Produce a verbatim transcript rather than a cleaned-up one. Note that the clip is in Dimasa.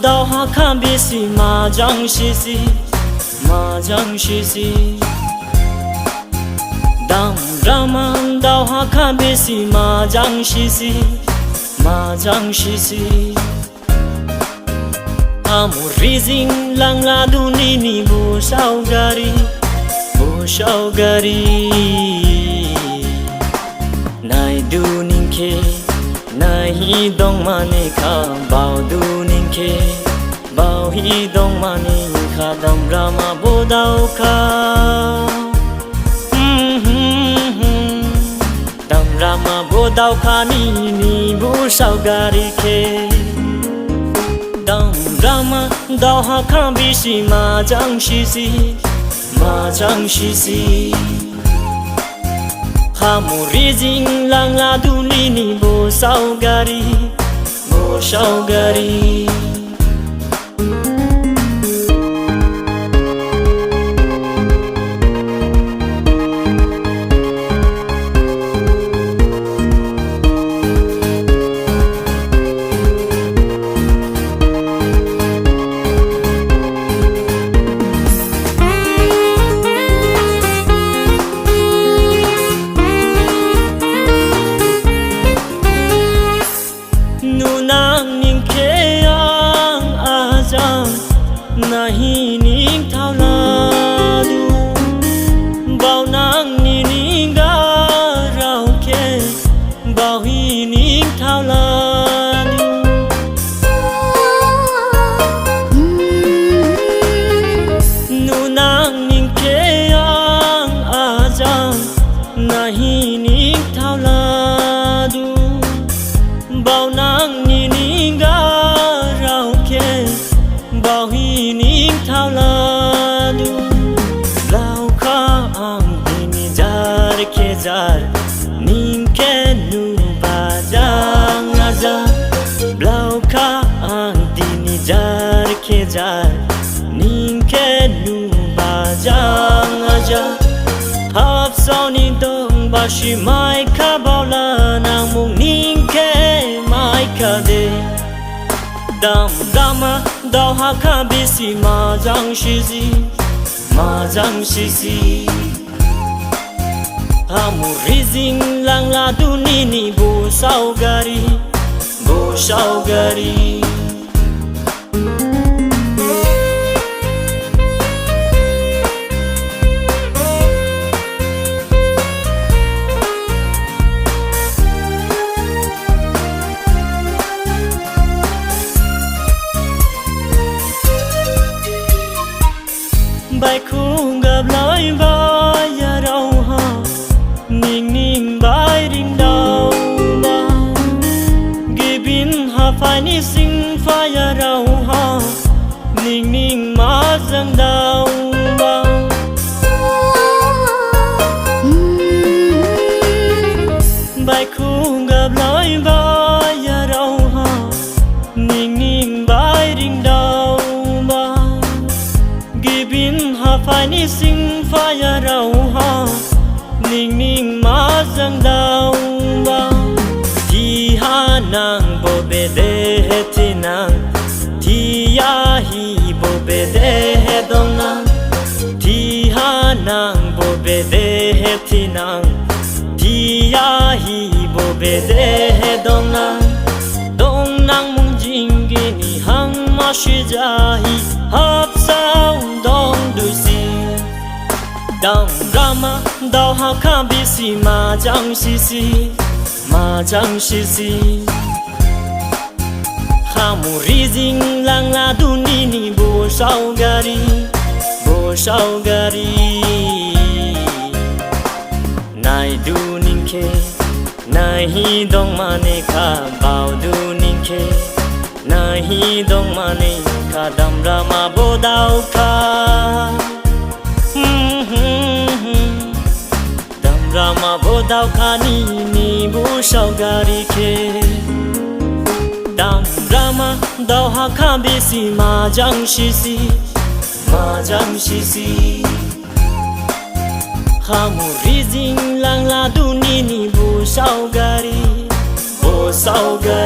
Daoha kha bisi majang sisi, majang sisi. Dam drama daoha kha bisi majang sisi, majang sisi. Amu rijing langla du nini bo saogari, bo saogari. Naidu ning khe, naihi dongmani kha, baodu ning khe, baohi dongmani kha, dam drama bo daokha. Dam drama bo daokha nini bo saogari khe. Dam drama daoha kha bisi majang sisi, majang sisi. Khamu rijing langla du nini bo saogari, bo saogari. Nunang ning khe ang ajang, naihi ning thaoladu. Baonang nini grao khe, baohi ning thaoladu. Nunang ning khe ang ajang, naihi ning thaoladu. Baonang nini grao khe, baohi ning thaoladu. Blaokha ang dini jar khe jar, ning khe nuba jang aja. Blaokha ang dini jar khe jar, ning khe nuba jang aja. Habsao ni dongba si maikha, baola nangmung ning khe maikha de. Dam drama daoha kha bisi majang sisi, majang sisi. Khamu rijing langla du nini bo saogari, bo saogari. Baikhung gablai baiyaraoha, ning ning bai ringdaoba. Gibin haphai ni sing phaiyaraoha, ning ning majang daoba. Baikhung gablai baiyaraoha, ning ning bai ringdaoba. Gibin haphai ni sing phaiyaraoha, ning ning majang daoba. Thiha nang bo bedehe thinang, thiyahi bo bedehe dongnang. Thiha nang bo bedehe thinang, thiyahi bo bedehe dongnang. Dongnang mung jing gini hang masi jahi, habsao dong dusi. Dam drama daoha kha bisi majang sisi, majang sisi. Khamu rijing langla du nini bo saogari, bo saogari. Naidu ning khe, naihi dongmani kha, baodu ning khe, naihi dongmani kha, dam drama bo daokha. Dam drama bo daokha nini bo saogari khe. Dam drama daoha kha bisi majang sisi, majang sisi. Khamu rijing langla du nini bo saogari, bo saogari.